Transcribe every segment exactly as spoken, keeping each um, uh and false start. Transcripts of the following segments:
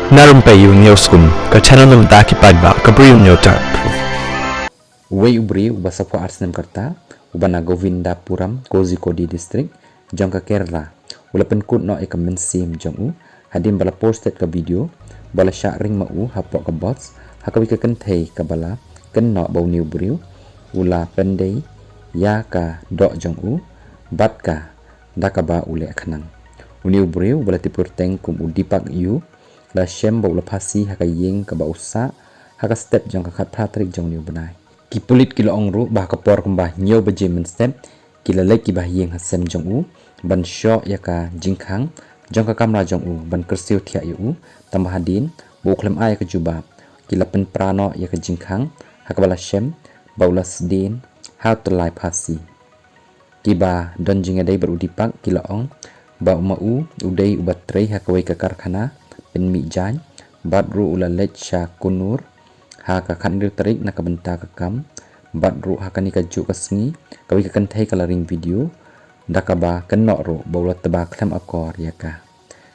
Na Rympei U Hynñiewskum, ka channel na bynta ki paidbah ka Bri U Hynñiewtrep. Uwei u briew uba saphew ar snem ka rta, uba na Govindapuram, Kozhikode District, jong ka Kerala, u la pynkut noh ïa ka mynsiem jong u hadien ba la por stet ka video ba la shah ring ma u hapoh ka bus, ha kawei ka kynthei kaba la kynnoh ba une u briew u la pyndei ïa ka doh jong u bad ka da kaba u leh khnang. Une u briew uba la tip kyrteng kum u Deepak Yu la shem ba u la phasi ha ka ïing kaba u sah ha ka step jong ka khatphra tarik jong une u bnai. Ki pulit ki la ong ruh ba ha ka por kumba hynñiew baje mynstep, ki la leit kiba ha ïing ha sem jong u ban shoh ïa ka jingkhang jong ka kamra jong u ban kyrsiew thiah ïa u, tangba hadien ba u khlem ai ïa ka jubab, ki la pynpra noh ïa ka jingkhang ha kaba la shem ba u la sdien ha u tyllai phasi. Kiba don jingïadei bad u Deepak ki la ong ba u ma u u dei uba trei ha kawei ka karkhana pynmih jaiñ, bad ruh u la leit sha Coonoor ha ka khathynriew tarik na ka bynta ka kam, bad ruh ha kane kajuh ka sngi kawei ka kynthei ka la ring video da kaba kynnoh ruh ba u la tba khlem akor ïa ka.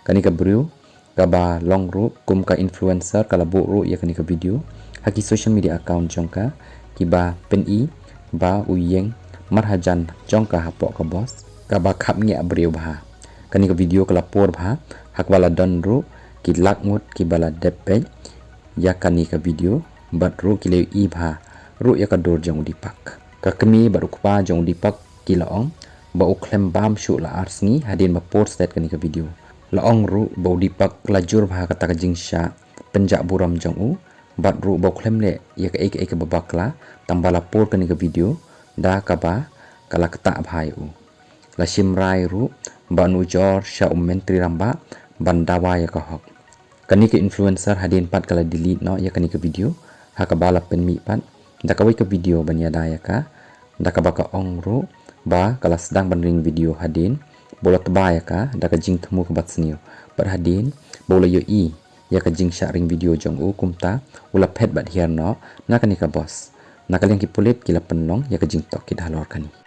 Kane ka briew kaba long ruh kum ka influencer ka la buh ruh ïa kane ka video ha ki social media account jong ka, kiba pyni ba u ïeng marhajan jong ka hapoh ka bus kaba khapngiah briew bha. Kane ka video ka la por bha ha kaba la don ruh ki lak ngut kiba la dep peit ïa kane ka video bad ruh ki la ïohi bha ruh ïa ka dur jong u Deepak. Ka kmie bad u kpa jong u Deepak ki la ong ba u khlem bam shuh la ar sngi hadien ba por stet kane ka video. La ong ruh ba u Deepak la jur bha kata ka jingshah pynjah burom jong u, bad ruh ba u khlem leh ïa kaei kaei kaba bakla, tangba la por kane ka video da kaba ka la ktah bha ïa u. La shim rai ruh ba un ujor sha u Myntri Rangbah ban dawa ïa ka hok. Kane ka influencer hadien pat ka la delete noh ïa kane ka video ha kaba la pynmih pat da kawei ka video ban ïada ïa ka, da kaba ka ong ruh ba ka la sdang ban ring video hadien ba u la tba ïa ka da ka jingthmu kaba sniew, bad hadien ba u la ïohi ïa ka jingshah ring video jong u, kumta u la phet bad hiar noh na kane ka bus. Na ka liang ki pulit ki la pynlong ïa ka jingtohkit halor kane.